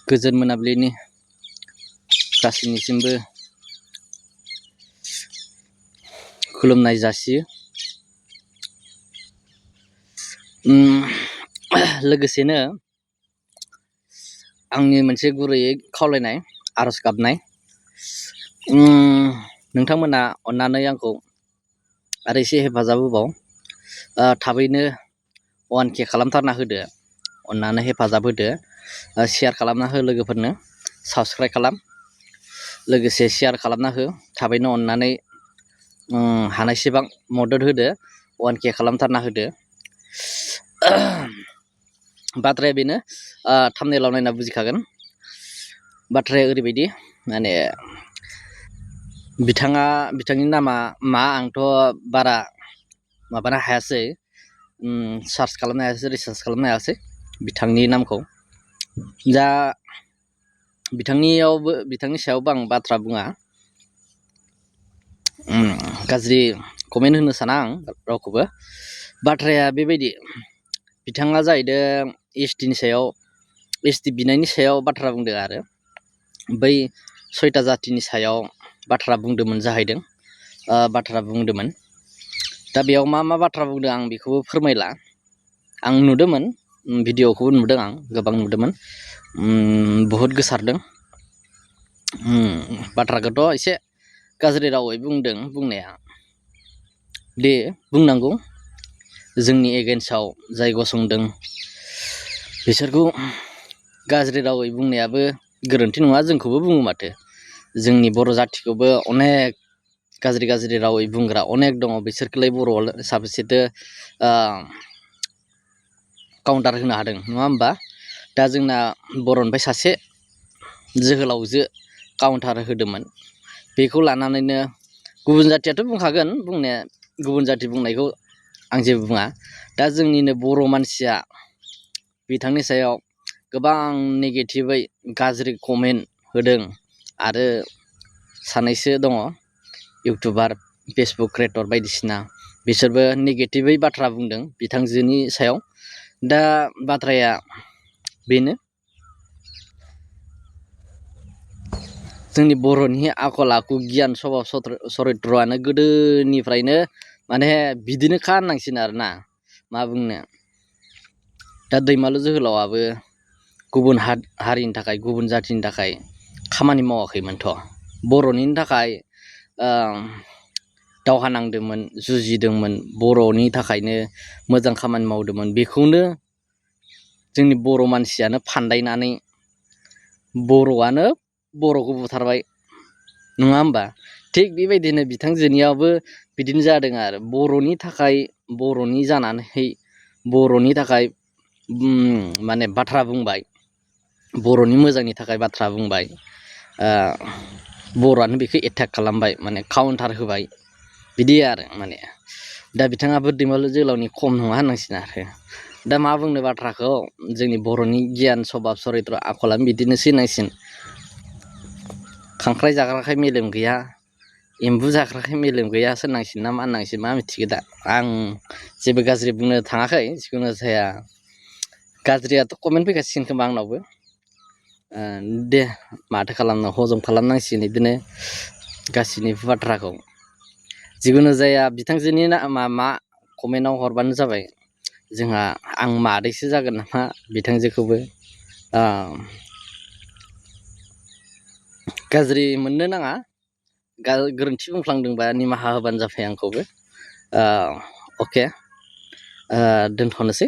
गोजोन मोनाबिलिनि गासैनिसिमबो खुलुमनाय जासियो। लोगोसेनो आंनि मोनसे गुरैयै खावलायनाय आरज गाबनाय, नोंथांमोना अन्नानै आंखौ आरो एसे हेफाजाब होबाव। थाबैनो 1K खालामथारना होदो, अन्नानै हेफाजाब होदो। शेयार खालामना हो लोगोफोरनो, साबस्क्राइब खालाम, लोगोसे शेयार खालामना हो। थाबैनो अन्नानै हानायसेबां मदद होदो, 1K खालामथारना होदो। बाथ्राया बेनो, थाम्बनेइलाव नायना बुजिखागोन। बाथ्राया ओरैबायदि, माने बिथांनि नामा मा आंथ' बारा माबानो हायासै, सार्च खालामनो हायासै, रिसार्च खालामनो हायासै बिथांनि नामखौ। दा बिथांनि सायावबो आं बाथ्रा बुङा, गाज्रि कमेन्ट होनो साना आं रावखौबो। बाथ्राया बेबायदि, बिथाङा जाहैदों एसटि बिनायनि सायाव बाथ्रा बुंदों आरो बै 6टा जातिनि सायाव बाथ्रा बुंदोंमोन जाहैदों। दा बेयाव मा बाथ्रा बुंदों आं बेखौबो फोरमायला। आं नुदोंमोन, भिडिअखौबो नुदों, आं गोबां नुदोंमोन, बहुद गोसारदों। बाथ्राखौथ' एसे गाज्रि रावै बुंदों बुंनाया, दे बुंनांगौ। जोंनि एगेन्स्टआव जाय गसंदों बिसोरखौ गाज्रि रावै बुंनायाबो गोरोन्थि नङा, जोंखौबो बुङो माथो। जोंनि बर' जाथिखौबो अनेक गाज्रि रावै बुंग्रा अनेक दङ, बिसोरखौलाय बर'आव साबेसेथो काउन्टार होनो हादों, नङा होमबा? दा जोंना बर'निफ्राय सासे जोहोलावजो काउन्टार होदोंमोन। बेखौ लानानैनो गुबुन जाथियाथ' बुंखागोन, बुंनाया गुबुन जाथि बुंनायखौ आं जेबो बुङा। दा जोंनिनो बर' मानसिया बिथांनि सायाव गोबां नेगेटिभै गाज्रि कमेन्ट होदों। आरो सानैसो दङ इउटुबार, फेसबुक क्रिएटर बायदिसिना, बिसोरबो नेगेटिभै बाथ्रा बुंदों बिथांजोनि सायाव। दा बाथ्राया बेनो, जोंनि बर'नि आखल आखु गियान सभाब चरित्रआनो गोदोनिफ्रायनो माने बिदिनोखा होननांसिगोन आरोना, मा बुंनो। दा दैमालु जोहोलावाबो गुबुन हारिनि थाखाय, गुबुन जाथिनि थाखाय खामानि मावाखैमोनथ'। बर'निनि थाखाय दावहा नांदोंमोन, जुजिदोंमोन, बर'नि थाखायनो मोजां खामानि मावदोंमोन। बेखौनो जोंनि बर' मानसियानो फान्दायनानै बर'आनो बर'खौ बुथारबाय, नङा होमबा? थिग बेबायदिनो बिथांजोनियावबो बिदिनो जादों आरो बर'नि थाखाय, बर'नि जानानै बर'नि थाखाय माने बाथ्रा बुंबाय, बर'नि मोजांनि थाखाय बाथ्रा बुंबाय, बर'आनो बेखौ एटेक खालामबाय, माने काउन्टार होबाय, बिदि आरो माने। दा बिथाङाबो दैमालु जोहोलावनि खम नङा होननांसिगोन आरो। दा मा बुंनो बाथ्राखौ, जोंनि बर'नि गियान सभाब चरित्र आखलानो बिदिनोसै होननांसिगोन। खांख्राइ जाग्राखाय मेलेम गैया, एम्बु जाग्राखाय मेलेम गैया होननांसिगोन ना मा होननांसिगोन, मा मिथिगो दा। आं जेबो गाज्रि बुंनो थाङाखै, जिखुनु जाया गाज्रियाथ' कमेन्ट फैखासिगोन खोमा आंनावबो। दे माथो खालामनो, हजम खालामनांसिगोन बिदिनो गासैनिबो बाथ्राखौ। जिखुनु जाया बिथांजोनि नामा मा कमेन्टआव हरबानो जाबाय। जोंहा आं मादैसो जागोन नामा बिथांजोखौबो। गाज्रि मोननो नाङा, गोरोन्थि बुंफ्लांदोंबा निमाहा होबानो जाबाय आंखौबो। अके, दोनथ'नोसै।